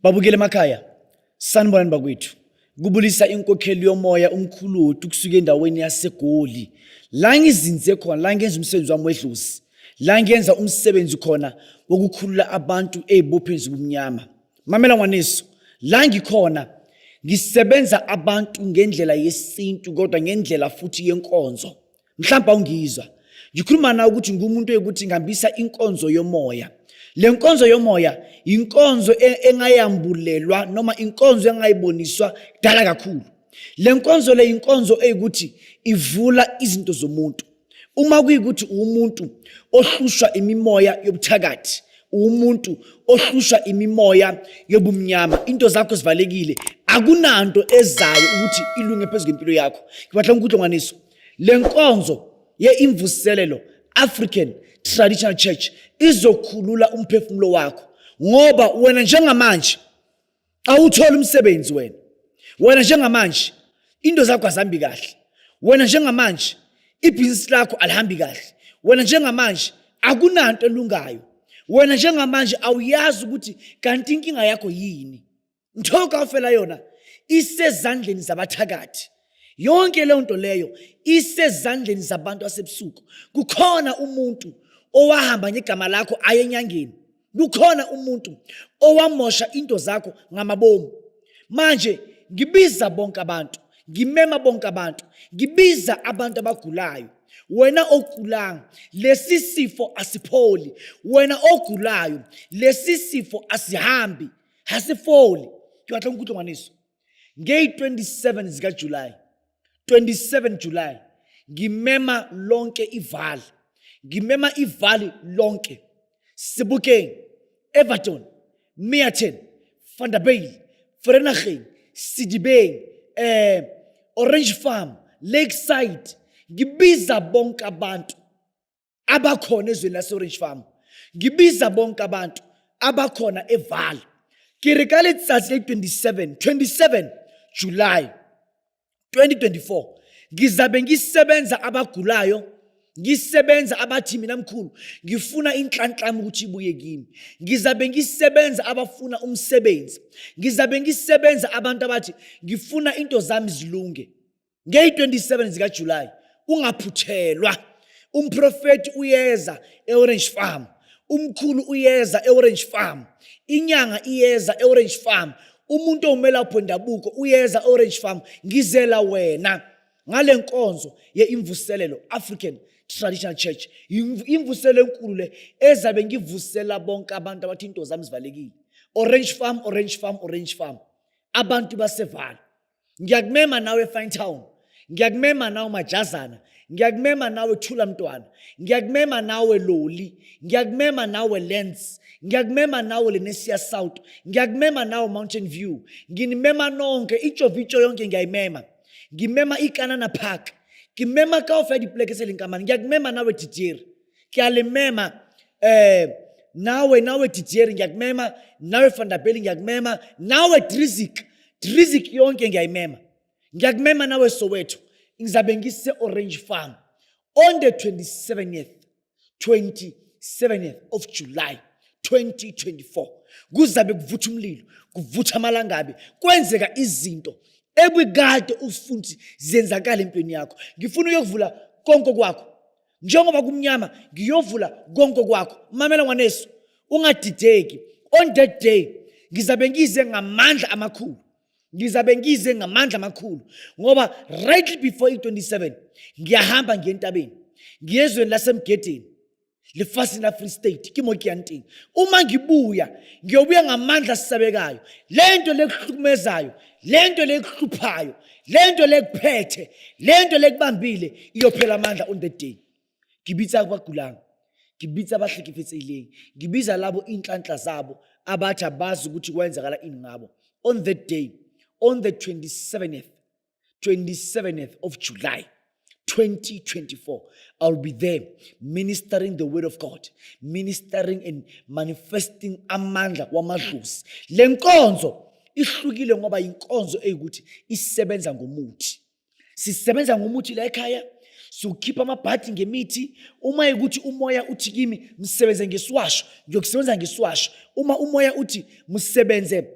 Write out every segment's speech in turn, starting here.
Babukele emakhaya, sanibonani bakwethu. Kubulisa inkokheli yomoya umkhulutu kusuka endaweni yaseGoli. La ngizinze khona, la ngenza umsebenzi wami wedlozi. La ngenza umsebenzi khona wokukhulula abantu ey'bopheni zobumnyama. Mamela ngwanesu, la ngikhona ngisebenza abantu ngendlela yesintu kodwa ngendlela futhi yenkonzo. Mhlawumbe awungizwa. Ngikhuluma nawe ukuthi ngumuntu ukuthi ngihambisa inkonzo yomoya. Le nkonzo yomoya inkonzo e, engayambulelwa noma inkonzo engayiboniswa kudala kakhulu. Le nkonzo le inkonzo eyikuthi ivula izinto zomuntu. Uma kuyikuthi umuntu ohlushwa imimoya yobuthakathi, umuntu ohlushwa imimoya yobumnyama, into zakho zivalekile, akunanto ezayo ukuthi ilunge phezu kwempilo yakho. Ngibatla ngikuhlonganiso. Le nkonzo ye-Imvuselelo African Traditional Church izokhulula umphefumulo wakho ngoba wena njengamanje awutholi umsebenzi wena. Wena njengamanje into zakho azihambi kahle. Wena njengamanje ibhizinisi lakho alihambi kahle. Wena njengamanje akunanto elungayo. Wena njengamanje awuyazi ukuthi kanti inkinga yakho yini. Ntho kaofela yona isezandleni zabathakathi. Yonke leyo nto leyo isezandleni zabantu asebusuku. Kukhona umuntu owahamba ngegama lakho aye enyangeni. Kukhona umuntu owamosha into zakho ngamabomu. Manje ngibiza bonke abantu, ngimema bonke abantu, ngibiza abantu abagulayo. Wena ogulanga, lesi sifo asipholi. Wena ogulayo, lesi sifo asihambi. Ha se fole. Ke batla nkutlwe ngwaneso. Ngeyi-27 zikaJuly, 27 July, ngimema lonke ivali. Ngimema ivali lonke. Sebokeng, Everton, Meerton, Vanderbijl, Vereeniging, Sedibeng, Orange Farm, Lakeside. Ngibiza bonke abantu abakhona ezweni lase-Orange Farm. Ngibiza bonke abantu abakhona eVaal. Ke re ka letsatsi le 27, 27 July 2024 ngizabe ngisebenza abagulayo, ngisebenza abathi mina mkhulu ngifuna inhlanhla yami ukuthi ibuye kimi. Ngizabe ngisebenza abafuna umsebenzi. Ngizabe ngisebenza abantu abathi ngifuna into zami zilunge. Ngeyi-27 zikaJulayi ungaphuthelwa. Umprofeti uyeza e-Orange Farm, umkhulu uyeza e-Orange Farm, inyanga iyeza e-Orange Farm, umuntu owumelaphi wendabuko uyeza e-Orange Farm. Ngizela wena ngale nkonzo ye-Imvuselelo African Traditional Church, imvuselelo enkulu le ezabe ngivusela bonke abantu abathi into zami zivalekile. Orange Farm, Orange Farm, Orange Farm, abantu baseVaal. Ngiyakumema nawe Finetown, ngiyakumema nawe Majazana, ngiyakumema nawe Thula Mntwana, ngiyakumema nawe Loli, ngiyakumema nawe Lens, ngiyakumema nawe Lenesia South, ngiyakumema nawe Mountain View. Nginimema nonke, iTjovitjo yonke ngiyayimema. Ngimema iKanana Park, ngimema kaofela dipleke tse leng ka mane. Ngiyakumema nawe Didier, ke a le mema nawe, nawe Didier ngiyakumema, nawe Vanderbijl ngiyakumema, nawe Drizik, Drizik yonke ngiyayimema. Ngiyakumema nawe Soweto. Ngizabe ngise Orange Farm on the 27th of July 2024. Kuzabe kuvutha umlilo, kuvutha amalangabi, kwenzeka izinto ebikade ufuna ukuthi zenzakale empilweni yakho. Ngifuna uyokuvula konke kwakho. Njengoba kumnyama ngiyovula konke kwakho. Mamela ngwanesu, ungadideki. On that day ngizabe ngize ngamandla amakhulu. Ngizabe ngize ngamandla amakhulu ngoba right before i-27 ngiyahamba ngiye entabeni, ngiye ezweni lasemgedeni, lefasini la Free State, ke mo ke yang teng. Uma ngibuya ngiyobuya ngamandla asabekayo. Lento lekuhlukumezayo, lento lekuhluphayo, lento lekuphethe, lento lekubambile iyophela amandla on the day. Ngibitsa abagulayo, ngibitsa abahlekefetseileng, ngibiza labo inhlanhla zabo abathi abazi ukuthi kwenzakala ini ngabo. On the day, on the 27th of July 2024. I'll be there ministering the word of God, ministering and manifesting amandla wamadlozi. Le nkonzo ihlukile ngoba inkonzo eyikuthi isebenza ngomuthi. Sisebenza ngomuthi la ekhaya, siwukhipha amabhadi ngemithi. Uma ukuthi umoya uthi kimi msebenze ngesiwasho, ngiyokusebenza ngesiwasho. Uma umoya uthi msebenze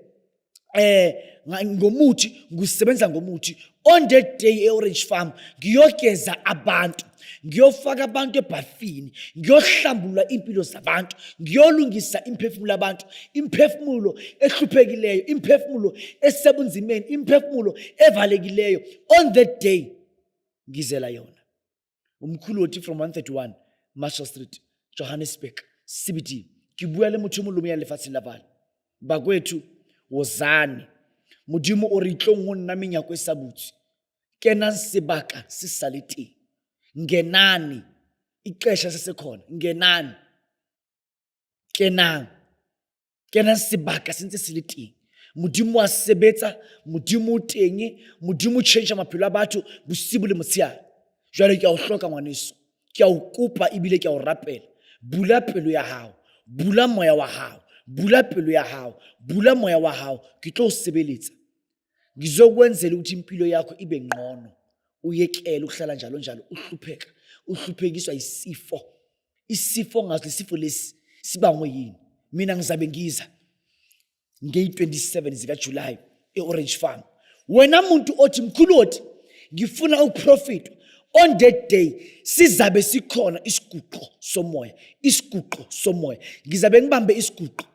ngomuthi, ngisebenza ngomuthi. On that day e-Orange Farm ngiyogeza abantu, ngiyofaka abantu ebhafini, ngiyohlambulula impilo zabantu, ngiyolungisa imphefumulo yabantu, imphefumulo ehluphekileyo, imphefumulo esebunzimeni, imphefumulo evalekileyo. On that day ngizela yona. Umkhulu othi from 131 Marshall Street, Johannesburg, CBD. Ke bua le motho molomo ya lefatsheng la Vaal. Bakwethu, wozani. Modimo o re itlong ho nna menyako e sa butswe. Kenang sebaka se sa le teng. Ngenani, ixesha sesekhona. Ngenani. Kenang. Kenang sebaka se ntse se le teng. Modimo wa sebetsa, Modimo o teng, Modimo o change maphelo a batho bosibu le motshehare. Jwale ke a o hloka ngwaneso, ke a o kopa ebile ke a o rapela. Bula pelo ya hao, bula moya wa hao, bula pelo ya hao, bula moya wa hao, ke tlo o sebeletsa. Ngizokwenzela ukuthi impilo yakho ibe ngcono, uyekele ukuhlala njalo njalo uhlupheka, uhluphekiswa isifo. Isifo ngazi isifo lesi sibangwe yini. Mina ngizabe ngiza ngeyi-27 zikaJuly e-Orange Farm. Wena muntu othi mkhulu othi ngifuna ukuprofitwa, on that day sizabe sikhona isiguqo somoya, isiguqo somoya. Ngizabe ngibambe isiguqo.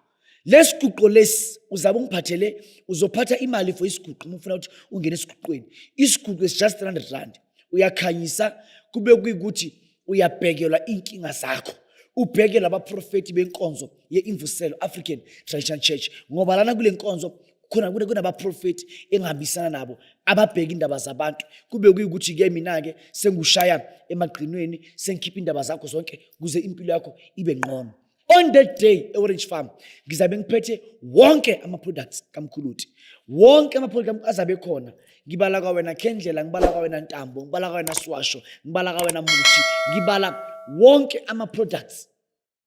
Lesiguqo lesi uzabe ungiphathele, uzophatha imali for isiguqo uma ufuna ukuthi ungene esiguqweni. Isiguqo is just 300 rand. Uyakhanyisa kube kuyikuthi uyabhekelwa inkinga zakho, ubhekele abaprofeti benkonzo ye-Imvuselo African Traditional Church, ngoba lana kule nkonzo khona kunabaprofeti engihambisana nabo ababheka indaba zabantu. Kube kuyikuthi ke mina-ke sengushaya emagqinweni, sengikhipha indaba zakho zonke kuze impilo yakho ibe ngqono. On that day e-Orange Farm ngizabe ngiphethe wonke ama-products kaMkhuluthi, wonke ama-products azabe khona. Ngibala kwawena Khendlela, ngibala kwawena Ntambo, ngibala kwawena Swasho, ngibala kwawena Muthi, ngibala wonke ama-products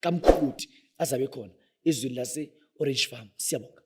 kaMkhuluthi azabe khona ezweni lase-Orange Farm. Siyabonga.